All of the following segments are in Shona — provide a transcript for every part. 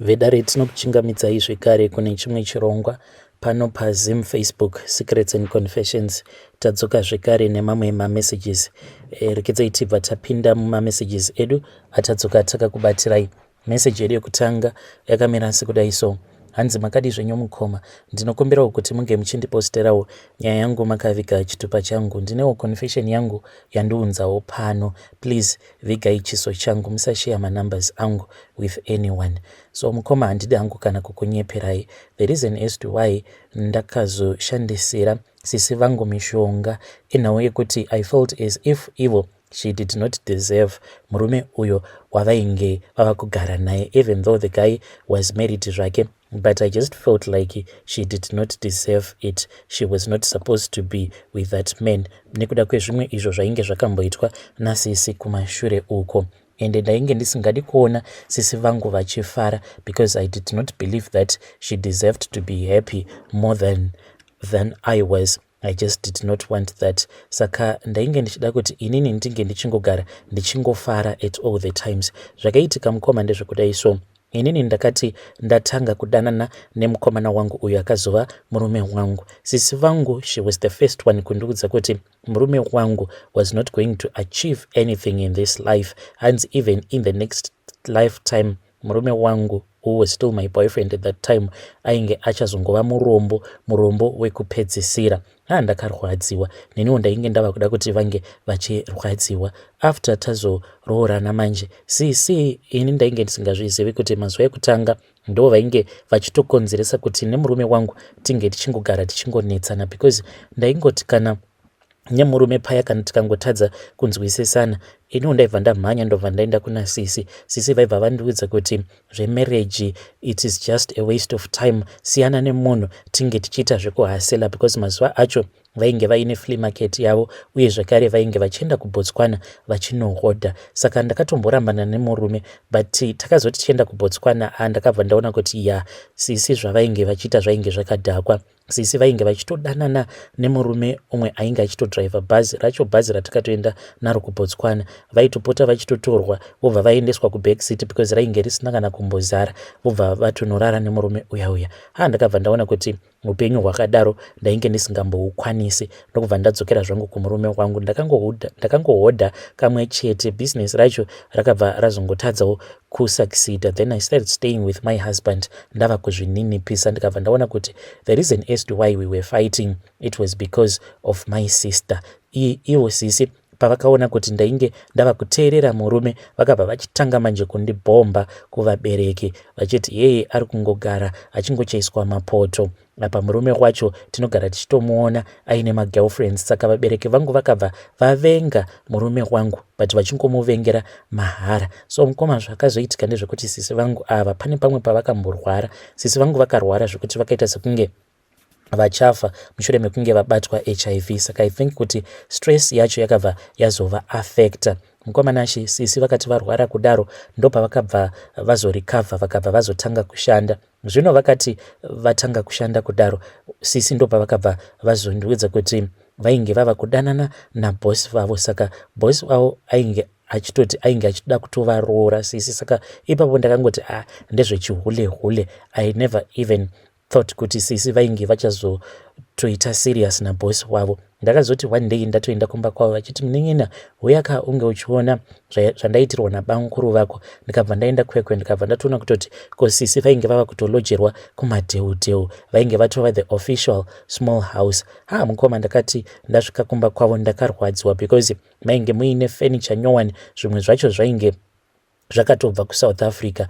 Vedare, tinokuchingamidzai zvekare kune chimwe chirongwa pano paZim Facebook Secrets and Confessions. Tadzoka zvekare nemamwe mamessages. Rekedzai tibva tapinda mumamessages edu atadzoka takakubatirai. Meseji yedu yekutanga yakamira sekudai so. Hanzi, "Makadi zvenyu mukoma? Ndinokumbirawo kuti munge muchindiposterawo nyaya yangu makaviga chitupa changu. Ndinewo confession yangu yandiunzawo pano. Please vigai chiso changu, musashare manumbers angu with anyone." So mukoma, handidi hangu kana kukunyeperai. The reason as to why ndakazoshandisira sisi vangu mishonga inhau yekuti I felt as if ivo she did not deserve murume uyo wavainge vava kugara naye, even though the guy was married zvake, but I just felt like she did not deserve it. She was not supposed to be with that man nekuda kwezvimwe izvo zvainge zvakamboitwa nasisi kumashure uko. Ende ndainge ndisingadi kuona sisi vangu vachifara because I did not believe that she deserved to be happy more than I was. I just did not want that. Saka ndainge ndichida kuti inini ndinge ndichingogara ndichingofara at all the times. Zvakaitika mukoma ndezvekudai so. Inini ndakati ndatanga kudanana nemukomana wangu uyo akazova murume wangu, sisi vangu, she was the first one kundiudza kuti murume wangu was not going to achieve anything in this life. Hanzi even in the next lifetime, murume wangu, who was still my boyfriend at that time, ainge achazongova murombo, murombo wekupedzisira. Ha, ndakarwadziwa. Neniwo ndainge ndava kuda kuti vange vachirwadziwa. After tazoroorana manje, sisi, ini ndainge ndisingazvizivi kuti mazuva ekutanga ndo vainge vachitokonzeresa kuti nemurume wangu tinge tichingogara tichingonetsana, because ndaingoti kana nemurume paya, kana tikangotadza kunzwisisana, iniwo ndaibva ndamhanya, ndobva ndaenda kuna sisi. Sisi vaibva vandiudza kuti zvemarriage, it is just a waste of time, siyana nemunhu, tinge tichiita zvekuhustler, because mazuva acho vainge vaine flea market yavo, uye zvakare vainge vachienda kuBotswana vachinohodha. Saka ndakatomborambana nemurume, but takazoti tichienda kuBotswana, ndakabva ndaona kuti ya, sisi zvavainge vachiita zvainge zvakadhakwa. Sisi vainge vachitodanana nemurume umwe ainge achitodhiraivha bhazi racho, bhazi ratakatoenda naro kuBotswana. Vaitopota vachitotorwa, vobva vaendeswa kuback seat because rainge risina kana kumbozara, vobva vatonorara nemurume uya uya. Ha, ndakabva ndaona kuti upenyu hwakadaro ndainge ndisingamboukwanisi, ndokubva ndadzokera zvangu kumurume wangu. Ndakangohodha kamwe chete, bhizinesi racho rakabva razongotadzawo kusucceeda. Then I started staying with my husband, ndava kuzvininipisa. Ndikabva ndaona kuti the reason as to why we were fighting, it was because of my sister. Ivo sisi pavakaona kuti ndainge ndava kuteerera murume, vakabva vachitanga manje kundibhomba kuvabereki vachiti, "Yeye ari kungogara achingochaiswa mapoto apa, murume wacho tinogara tichitomuona aine magirlfriends." Saka vabereki vangu vakabva vavenga murume wangu, but vachingomuvengera mahara. So mukoma, zvakazoitika ndezvekuti sisi vangu ava pane pamwe pavakamborwara. Sisi vangu vakarwara zvekuti vakaita sekunge vachafa mushure mekunge vabatwa HIV. Saka I think kuti stress yacho yakabva yazova affecta. Mukoma Nashe, sisi vakati varwara kudaro, ndopavakabva vazorecover, vakabva vazotanga kushanda. Zvino vakati vatanga kushanda kudaro, sisi ndopavakabva vazondiudza kuti vainge vava kudanana nabhosi vavo. Saka bhosi vavo ainge achitoti ainge achida kutovaroora sisi. Saka ipapo ndakangoti, "Ah, ndezvechihule hule." I never even thought kuti sisi vainge vachazotoita serious nabhosi wavo. Ndakazoti one day ndatoenda kumba kwavo, vachiti, "Munin'ina, uyaka unge uchiona zvandaitirwa nabamukuru vako." Ndikabva ndaenda Kwekwe, ndikabva ndatoona kutoti ko sisi vainge vava kutolojerwa kumadheudheu, vainge vatova the official small house. Ha, mukoma, ndakati ndasvika kumba kwavo ndakarwadziwa because mainge muine furniture nyowani, zvimwe zvacho zvainge zvakatobva kuSouth Africa.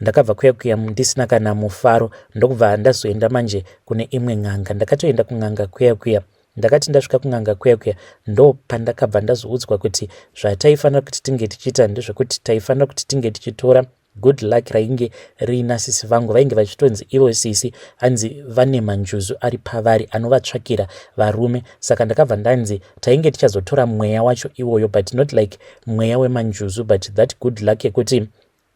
Ndakabva kuya kuya ndisina kana mufaro, ndokubva ndazoenda manje kune imwe n'anga. Ndakatoenda kun'anga kuya kuya. Ndakati ndasvika kun'anga kuya kuya, ndo pandakabva ndazoudzwa kuti zvataifanira kuti tinge tichiita ndezvekuti taifanira kuti tinge tichitora good luck rainge riina sisi vangu. Vainge vachitonzi ivo sisi hanzi vane manjuzu ari pavari anovatsvakira varume. Saka ndakabva ndanzi tainge tichazotora mweya wacho iwoyo, but not like mweya wemanjuzu, but that good luck yekuti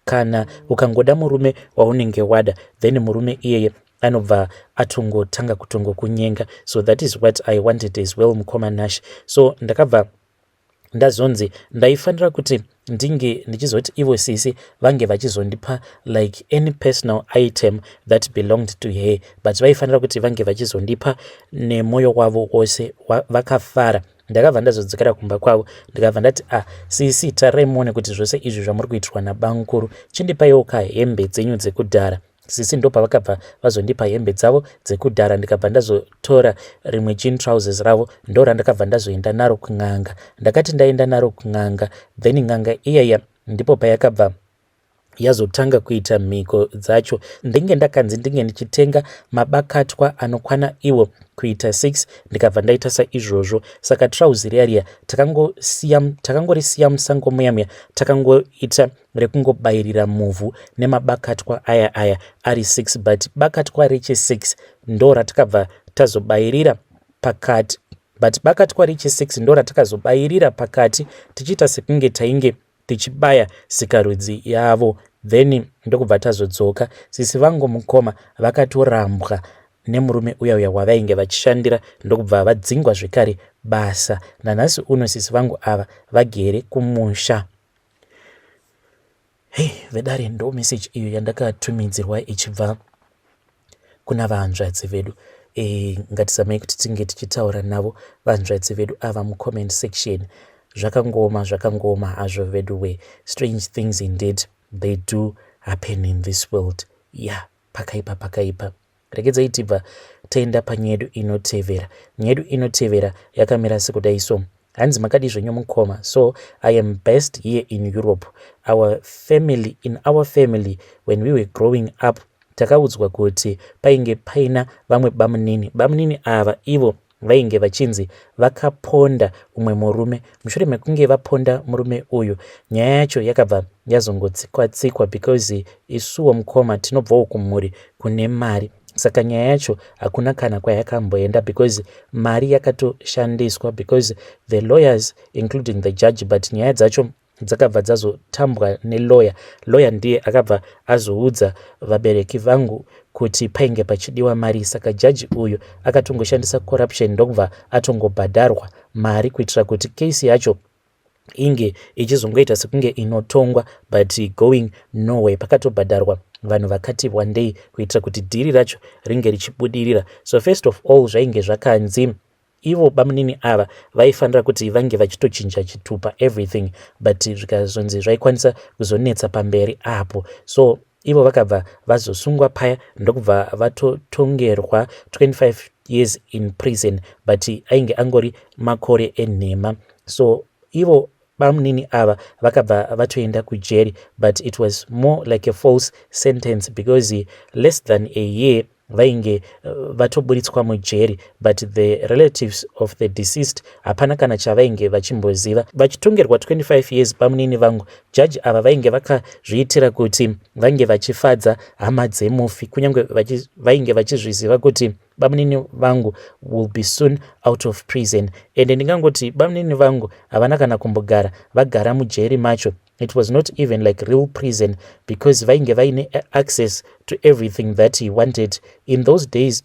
kana ukangoda murume waunenge wada, then murume iyeye anobva atongotanga kutongokunyenga. So that is what I wanted as well, mukoma Nash. So ndakabva Ndazonzi ndaifanira kuti ndinge ndichizoti ivo sisi vange vachizondipa like any personal item that belonged to her, but vaifanira kuti vange vachizondipa nemwoyo wavo wose vakafara. Ndakabva ndazodzokera kumba kwavo, ndikabva ndati, "Ah, sisi, tarirai muone kuti zvose izvi zvamuri kuitirwa nabamukuru, chindipaiwo kahembe dzenyu dzekudhara." Sisi ndopavakabva vazondipa hembe dzavo dzekudhara. Ndikabva ndazotora rimwe jean trousers ravo, ndo randakabva ndazoenda naro kun'anga. Ndakati ndaenda naro kun'anga, then n'anga iyaya ndipo payakabva yazotanga kuita mhiko dzacho. Ndinge ndakanzi ndinge ndichitenga mabakatwa anokwana iwo kuita 6. Ndikabva ndaita saizvozvo. Saka trauzi riya riya takangorisiya musango muya muya, takangoita rekungobayirira muvhu nemabakatwa aya aya ari 6, but bakatwa rechi6 ndo ratakabva tazobayirira pakati, but bakatwa rechi6 ndo ratakazobayirira pakati, tichiita sekunge tainge tichibaya sikarudzi yavo. Then ndokubva tazodzoka. Sisi vangu, mukoma, vakatorambwa nemurume uya uya wavainge vachishandira, ndokubva vadzingwa zvekare basa. Nanhasi uno sisi vangu ava vagere kumusha. Hei vedare, ndo meseji iyo yandakatumidzirwa ichibva kuna vahanzvadzi vedu. Ngatizamei kuti tinge tichitaura navo vanzvadzi vedu ava mucomment section. Zvakangoma, zvakangoma hazvo vedu we. Strange things indeed, they do happen in this world. Ya yeah, pakaipa, pakaipa. Regedzai tibva taenda panyaya yedu inotevera. Nyaya yedu inotevera yakamira sekudai so. Hanzi, "Makadi zvenyu mukoma? So I am best here in Europe. Our family, in our family, when we were growing up, takaudzwa kuti painge paina vamwe bamunini. Bamunini ava ivo vainge vachinzi vakaponda umwe murume. Mushure mekunge vaponda murume uyu, nyaya yacho yakabva yazongotsikwa tsikwa, because isuwo mukoma tinobvawo kumhuri kune mari. Saka nyaya yacho hakuna kana kwayakamboenda, because mari yakatoshandiswa, because the lawyers, including the judge, but nyaya dzacho dzakabva dzazotambwa nelawyer. Lawyer ndiye akabva azoudza vabereki vangu kuti painge pachidiwa mari. Saka jaji uyu akatongoshandisa corruption, ndokubva atongobhadharwa mari kuitira kuti kesi yacho inge ichizongoita sekunge inotongwa, but going nowhere. Pakatobhadharwa vanhu vakati wandei kuitira kuti dhiri racho ringe richibudirira. So first of all, zvainge zvakanzi ivo bamunini ava vaifanira kuti vange vachitochinja chitupa, everything, but zvikazonzi zvaikwanisa kuzonetsa pamberi apo. So ivo vakabva vazosungwa paya, ndokubva vatotongerwa 25 years in prison, but ainge angori makore enhema. So ivo bamunini ava vakabva vatoenda kujeri, but it was more like a false sentence, because less than a year vainge vatoburitswa mujeri. But the relatives of the deceased hapana kana chavainge vachimboziva. Vachitongerwa 25 years bamunini vangu, jaji ava vainge vakazviitira kuti vange vachifadza hama dzemufi, kunyange vainge vachizviziva kuti bamunini vangu will be soon out of prison. Ende ndingangoti bamunini vangu havana kana kumbogara vagara mujeri macho. It was not even like real prison, because vainge vaine access to everything that he wanted. In those days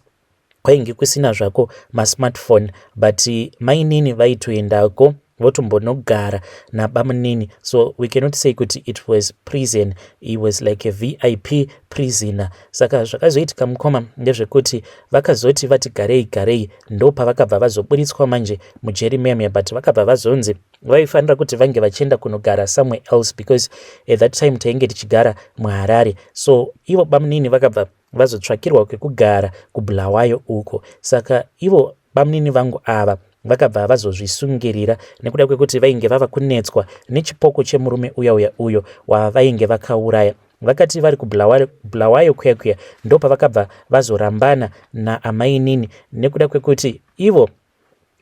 kwainge kusina zvako masmartphone, but mainini vaitoendako votombonogara nabamunini. So we cannot say kuti it was prison. He was like a VIP prisoner. Saka zvakazoitika, mukoma, ndezvekuti vakazoti vati garei garei, ndo pavakabva vazoburitswa manje mujeri muya, but vakabva vazonzi vaifanira kuti vange vachienda kunogara somewhere else, because at that time tainge tichigara muHarare. So ivo bamunini vakabva vazotsvakirwa kwekugara kuBulawayo uko. Saka ivo bamunini vangu ava vakabva vazozvisungirira nekuda kwekuti vainge vava kunetswa nechipoko chemurume uya uya uyo wavainge vakauraya. Vakati vari kuBulawayo kuya kuya, ndopavakabva vazorambana naamainini, nekuda kwekuti ivo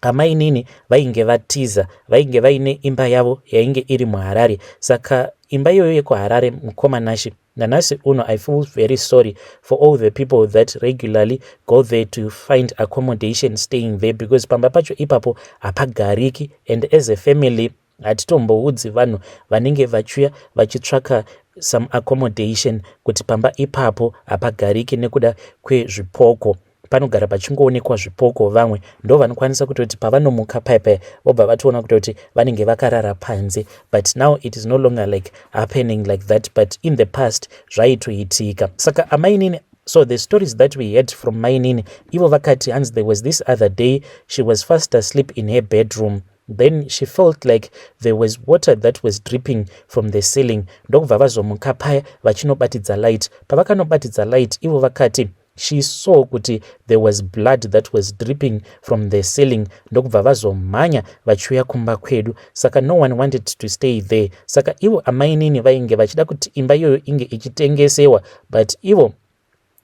amainini vainge vatiza. Vainge vaine imba yavo yainge iri muHarare. Saka imba iyoyo yekuHarare, mukoma Nashi, nanhasi uno I feel very sorry for all the people that regularly go there to find accommodation staying there, because pamba pacho ipapo hapagariki. And as a family hatitomboudzi vanhu vanenge vachiuya vachitsvaka some accommodation kuti pamba ipapo hapagariki nekuda kwezvipoko. Panogara pachingoonekwa zvipoko. Vamwe ndo vanokwanisa kutoti pavanomuka paya paya vobva vatoona kutoti vanenge vakarara panze, but now it is no longer like happening like that, but in the past zvaitoitika. Saka amainini, so the stories that we heard from mainini, ivo vakati hanzi there was this other day she was fast asleep in her bedroom, then she felt like there was water that was dripping from the ceiling. Ndokubva vazomuka paya vachinobatidza light. Pavakanobatidza light, ivo vakati she saw kuti there was blood that was dripping from the ceiling. Ndokubva vazomhanya vachiuya kumba kwedu. Saka no one wanted to stay there. Saka ivo amainini vainge vachida kuti imba iyoyo inge ichitengesewa, but ivo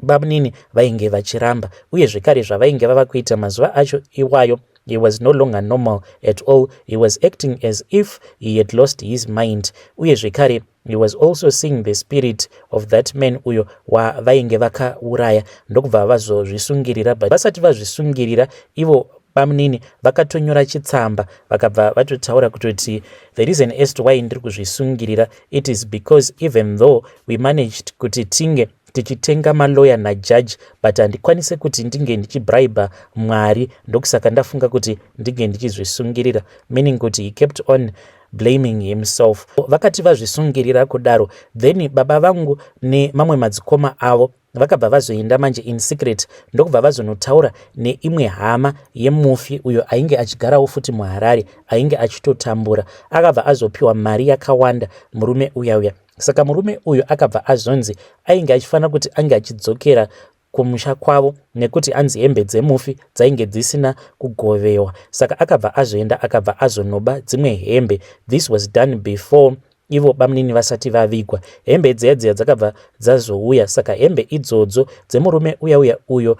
bamunini vainge vachiramba. Uye zvekare zvavainge vava kuita mazuva acho iwayo, he was no longer normal at all. He was acting as if he had lost his mind. Uye zvekare he was also seeing the spirit of that man uyo wavainge vakauraya. Ndokubva vazozvisungirira, but vasati vazvisungirira, ivo bamunini vakatonyora chitsamba, vakabva vatotaura kutoti the reason as to why ndiri kuzvisungirira, it is because even though we managed kuti tinge tichitenga maloya najudge, but handikwanisi kuti ndinge ndichibraiba Mwari. Ndokusaka ndafunga kuti ndinge ndichizvisungirira, meaning kuti he kept on blaming himself. Vakati vazvisungirira kudaro, then baba vangu nemamwe madzikoma avo vakabva vazoenda manje in secret, ndokubva vazonotaura neimwe hama yemufi uyo ainge achigarawo futi muHarare, ainge achitotambura. Akabva azopiwa mari yakawanda murume uya uya. Saka murume uyu akabva azonzi ainge achifanira kuti ange achidzokera kumusha kwavo, nekuti anzi hembe dzemufi dzainge dzisina kugovewa. Saka akabva azoenda, akabva azonoba dzimwe hembe. This was done before ivo bamunini vasati vavigwa. Hembe dziya dziya dzakabva dzazouya. Saka hembe idzodzo dzemurume uya uya uyo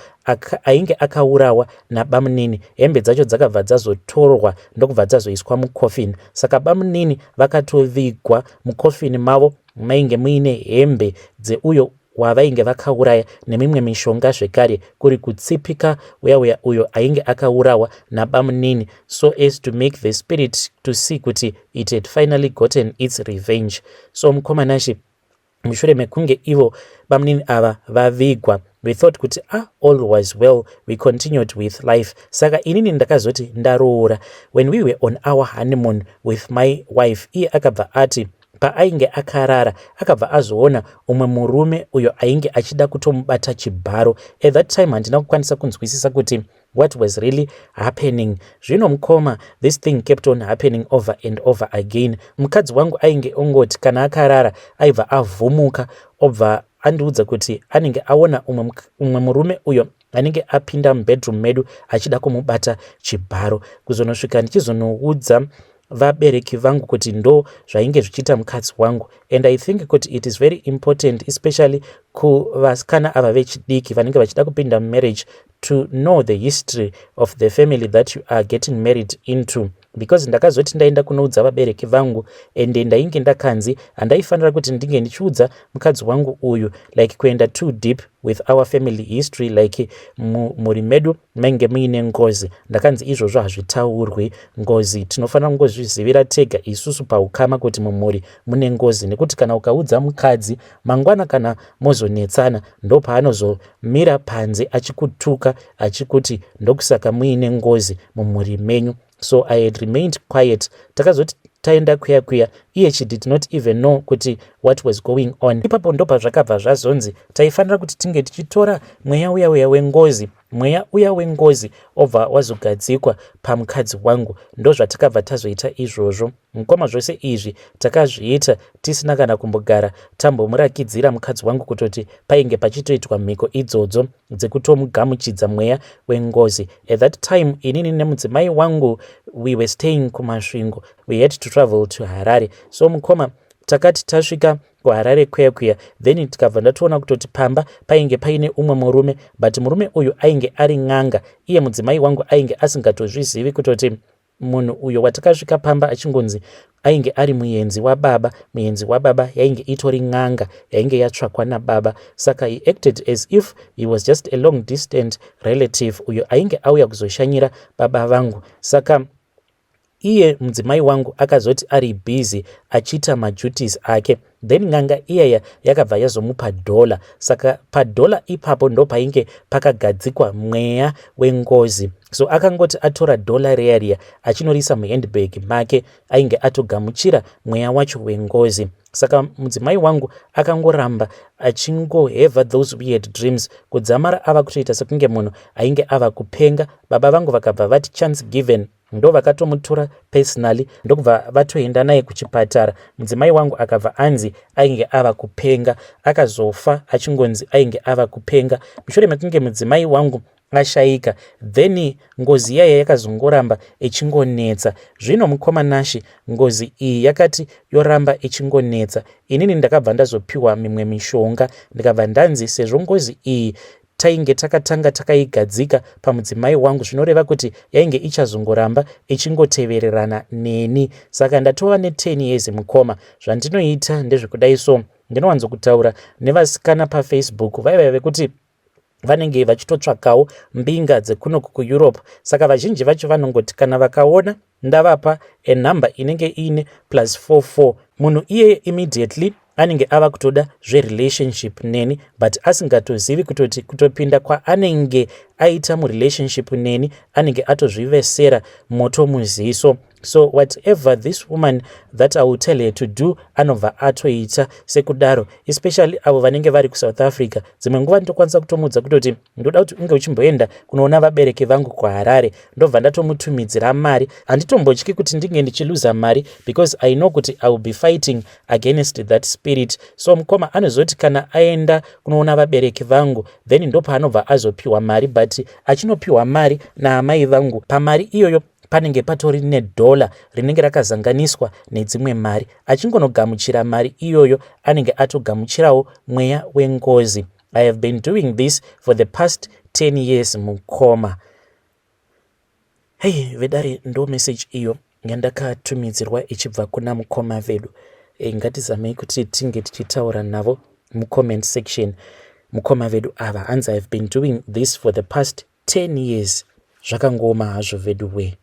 ainge akaurawa nabamunini, hembe dzacho dzakabva dzazotorwa, ndokubva dzazoiswa mukofini. Saka bamunini vakatovigwa mukofini mavo mainge muine hembe dzeuyo wavainge vakauraya nemimwe mishonga zvekare, kuri kutsipika uya uya uyo ainge akaurawa nabamunini, so as to make the spirit to see kuti it had finally gotten its revenge. So mukomanashi, mushure mekunge ivo bamunini ava vavigwa, we thought kuti, ah, all was well. We continued with life. Saka inini ndakazoti ndaroora, when we were on our honeymoon with my wife, iye akabva ati paainge akarara akabva azoona umwe murume uyo ainge achida kutomubata chibharo. At that time handina kukwanisa kunzwisisa kuti what was really happening. Zvino mukoma, this thing kept on happening over and over again. Mukadzi wangu ainge ongoti kana akarara aibva avhumuka, obva andiudza kuti anenge aona umwe murume uyo anenge apinda mubedroom medu achida kumubata chibharo. Kuzonosvika ndichizonoudza vabereki vangu kuti ndo zvainge zvichiita mukadzi wangu. And I think kuti it is very important, especially kuvasikana ava vechidiki vanenge vachida kupinda mumarriage, to know the history of the family that you are getting married into, because ndakazoti ndaenda kunoudza vabereki vangu, ende ndainge ndakanzi handaifanira kuti ndinge ndichiudza mukadzi wangu uyu, like kuenda too deep with our family history, like mumhuri medu mainge muine ngozi. Ndakanzi izvozvo hazvitaurwi. Ngozi tinofanira kungozvizivira tega isusu paukama kuti mumhuri mune ngozi, nekuti kana ukaudza mukadzi mangwana, kana mozonetsana, ndopaanozomira panze achikutuka achikuti ndokusaka muine ngozi mumhuri menyu. So I had remained quiet. Takazoti taenda kuya kuya, iye she did not even know kuti what was going on. Ipapo ndobva zvakabva zvazonzi taifanira kuti tinge tichitora mweya uya uya wengozi. Mweya uya wengozi obva wazogadzikwa pamukadzi wangu. Ndozvatakabva tazoita izvozvo. Mukoma, zvose izvi takazviita tisina kana kumbogara tambomurakidzira mukadzi wangu kutoti painge pachitoitwa mhiko idzodzo dzekutomugamuchidza mweya wengozi. At that time inini nemudzimai wangu, we were staying kuMasvingo. We had to travel to Harare. So mukoma, takati tasvika kuHarare kuya kuya, then tikabva ndatoona kutoti pamba painge paine umwe murume, but murume uyu ainge ari n'anga. Iye mudzimai wangu ainge asingatozvizivi kutoti munhu uyo watakasvika pamba achingonzi ainge ari muenzi wababa, muenzi wababa yainge itori n'anga yainge yatsvakwa nababa. Saka he acted as if he was just a long distant relative uyo ainge auya kuzoshanyira baba vangu. Saka iye mudzimai wangu akazoti ari busy achiita maduties ake. Then n'anga iyaya yakabva yazomupa dhola. Saka padhola ipapo ndopainge pakagadzikwa mweya wengozi. So akangoti atora dhola riya riya achinorisa muhandbag make, ainge atogamuchira mweya wacho wengozi. Saka mudzimai wangu akangoramba achingohevha those weird dreams kudzamara ava kutoita sekunge munhu ainge ava kupenga. Baba vangu vakabva vati chance given, ndo vakatomutora personally, ndokubva vatoenda naye kuchipatara. Mudzimai wangu akabva anzi ainge ava kupenga. Akazofa achingonzi ainge ava kupenga. Mushure mekunge mudzimai wangu ashayika, then ngozi iyaya yakazongoramba ichingonetsa. Zvino mukoma Nashi, ngozi iyi yakati yoramba ichingonetsa, inini ndakabva ndazopiwa mimwe mishonga, ndikabva ndanzi sezvo ngozi iyi tainge takatanga takaigadzika pamudzimai wangu, zvinoreva kuti yainge ichazongoramba ichingotevererana neni. Saka ndatova ne10 years, mukoma. Zvandinoita ndezvekudai, so ndinowanzokutaura nevasikana paFacebook vaiva vekuti vanenge vachitotsvakawo mbinga dzekunoku kuEurope. Saka vazhinji vacho vanongoti kana vakaona ndavapa enhamba inenge iine +44, munhu iyeye immediately anenge ava kutoda zverelationship neni, but asingatozivi kutoti kutopinda kwaanenge aita murelationship neni anenge atozvivesera moto muziso. So whatever this woman that I will tell her to do, anobva atoita sekudaro, especially avo vanenge vari kuSouth Africa. Dzimwe nguva ndinokwanisa kutomudza kutoti ndoda kuti unge uchimboenda kunoona vabereki vangu kuHarare, ndobva ndatomutumidzira mari. Handitombotyi kuti ndinge ndichiluza mari because I know kuti I will be fighting against that spirit. So mukoma, anozoti kana aenda kunoona vabereki vangu, then ndopaanobva azopiwa mari, but achinopiwa mari naamai vangu, pamari iyoyo panenge patori nedhola rinenge rakazanganiswa nedzimwe mari. Achingonogamuchira mari iyoyo, anenge atogamuchirawo mweya wengozi. I have been doing this for the past 10 years, mukoma. Hei vedare, ndo message iyo yandakatumidzirwa ichibva kuna mukoma vedu. Ngatizamei kuti tinge tichitaura navo mucomment section. Mukoma vedu ava, hanzi, "I have been doing this for the past 10 years." Zvakangoma hazvo vedu we.